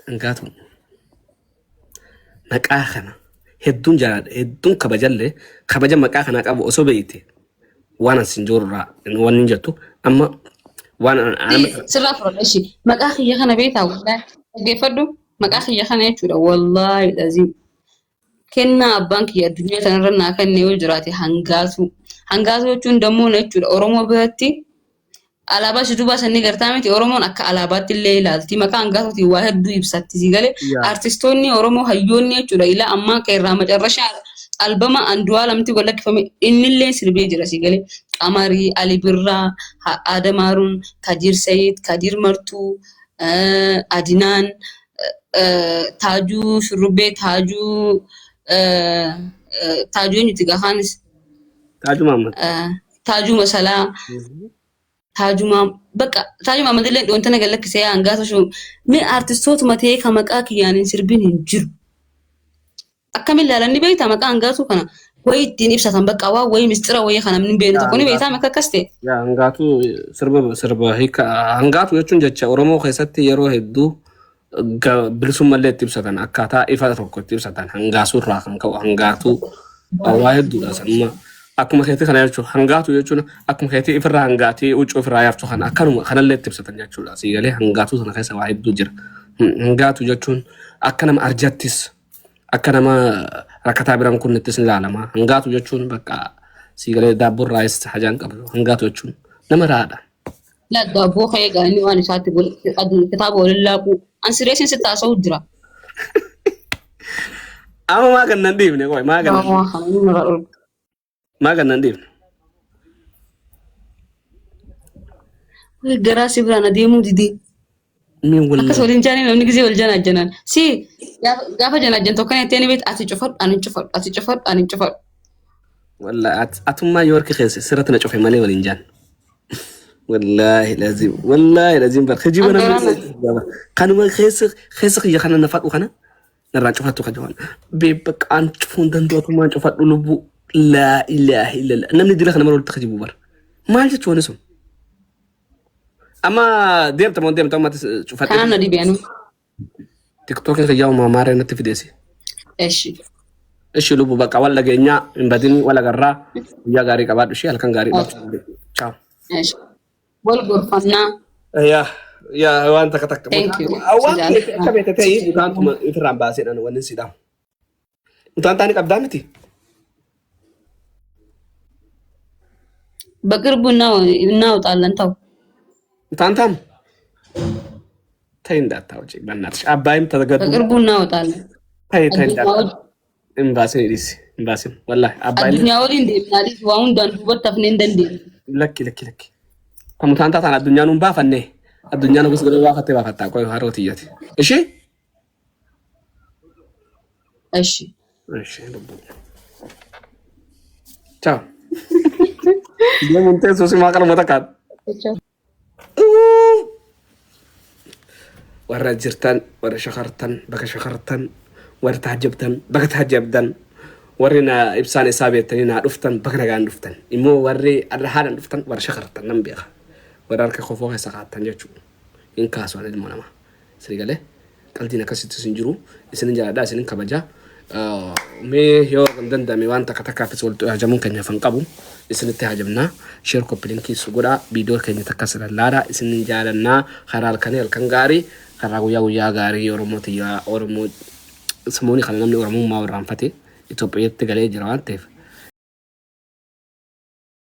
Hangaatu maqaa kana hedduun jaaladha hedduun kabajallee kabaja maqaa kanaa qabu osoo beeyte waan as hin jirurraa wanni hin jettu amma waan Sirraa fudhadha ishii. Maqaa kiyya kana beektaa wallaahi. Dhaggeeffadhu maqaa kiyya kana jechuudha wallaahi laziim. Kennaa abbaan kiyya addunyaa tanarra naa kenne yoo jiraate hangaatuu. Hangaatuu jechuun dammoo na jechuudha. Oromoo biratti alaabaa si duubaa sanni gartaa miti Oromoon akka alaabaatti illee ilaalti. Maqaa hangaatuutiin waa hedduu ibsatti si galee. Artistoonni Oromoo hayyoonni jechuudha ilaa ammaa qeerraa macarrashaa albama Andu'aalamti gad lakkifame innillee sirbee jira si galee. Qamarii, Ali Birraa, Adam Haruun, Kadir Sayid, Kadir Martuu, Adinaan, Taajuu Shurrubbee, Taajuu Taajuu eenyuti gaafaanis Taajuu Mahammad. Taajuu Masalaa, Taajuu bakka Taajuu Mahammad illee dhoontana gad lakkisee hangaasa shuu mee artistootuma ta'ee ka maqaa kiyyaan hin sirbin hin jiru. Akkamiin ilaalan ni beektaa maqaa hangaatuu kana wayii ittiin ibsatan bakka waan wayii mistira wayii kan namni hin beekne tokko ni beektaa akka akkas ta'e. Yaa hangaatuu sirba sirba hiika hangaatu jechuun jecha Oromoo keessatti yeroo hedduu bilisummallee itti ibsatan akkaataa ifa tokko itti ibsatan hangaasuu irraa kan ka'u hangaatuu waa hedduudha sanuma akkuma keetii kana jechuun hangaatu jechuun akkuma keetii ifirraa hangaatii huccuu ifirraa yaaftu kana akkanuma kanallee itti ibsatan jechuudha sii galee hangaatuu sana keessa waa hedduu jira hangaatu jechuun akka nama arjattis akka nama rakkataa biraan kunnittis ni ilaalama. Hangaatu jechuun bakka sii galee daabboon raayis hajaan qabu. Hangaatu jechuun nama raadha. Laa daabboo ka'ee gaa inni waan isaatti adii kitaaba waliin laaquu. An sireesiin sitti haasa'u jira. Amma maa kan nan dhiifne qoy maa kan Waa kana inni narraa dhorku. Maa kan nan dhiifne. Wai garaa si biraan adeemuu didee. Min Akkas wallahi. waliin jaanii namni gisee wal janaajjanaan. Si gaafa janaajjan tokko kan jettee ni beektu ati cufadhu ani cufadhu ati cufadhu ani cufadhu. Wallahi atummaa yoo harki keessa sirratti na cufe malee waliin jaan. Wallahi lazim wallahi lazim bar kijiba An garaa namni kanuma keessa keessa kiyya kana na fadhu kana narraan cufattu kan jedhan beebbaqaan cufuu hin danda'u atumaan cufadhu lubbuu laa ilaaha illallah namni dila kana mara walitti kijibu bara maal jechuun wanni sun amma deemta moo deemta amma cufadhe Kanaan na dhibee anu. tiktookiin kiyyaa uumaa maaree natti fideesi Eshi. ishi lubbu bakka wal dhageenyaa hin badin wal agarraa guyyaa gaarii qabaadhu ishee halkan gaarii qabaadhu ciao. Eshi. Wal gorfannaa. Yaa yaa waan takka takka. Thank you. Waan keessa akka beekte ta'ii mutaantuma ifirraan baaseedhaan wanni si dhaamu. Mutaan taani qabdaa miti. በቅርቡ እናወጣለን። ተው Mutaan taamu. Ta'ii እንዳታወጪ በእናትሽ አባይም ተገዱ በቅርቡ እናወጣለን። ta'ii ta'ii እንዳታወጪ hin baasin dhiisi hin baasin wallahi አባይም addunyaa waliin deemnaa dhiisi waa hundaan duubatti hafnee hin dandeenye. Lakki lakki lakki. Kan mutaan taataan addunyaan nun baafanne addunyaan gosa godhee baafattee baafattaa qoy haroo tiyyati. Ishee? እሺ Ishee lubbuu. Ciao. Deemuun teessoo simaa qalma takkaan. Warra jirtan, warra shakartan, bakka shakartan, warra taajjabdan, bakka taajjabdan, warri na ibsaan isaa beektanii naa dhuftan, bakka nagaan dhuftan. Immoo warri arra haalaan dhuftan warra shakartan nan beeka. Warra harka kofoo keessa kaa'attan jechuudha. Hin kaasu ani ilmoo namaa. Isin galee qaldiin akkasitti isin jiru. Isinin jaaladha, isinin kabaja. Mee yoo hin danda'ame waan takka takkaafis walitti hajamuun keenya hafan qabu. Isinitti hajamnaa. Share copy linkii godhaa. Viidiyoo keenya takka laallaa. Isinin jaalannaa. Karaa halkanii halkan gaarii. Karaa guyyaa guyyaa gaarii Oromoo tiyyaa Oromoo samoonni kana namni Oromummaa irraanfate Itoophiyaatti galee jira waan ta'eef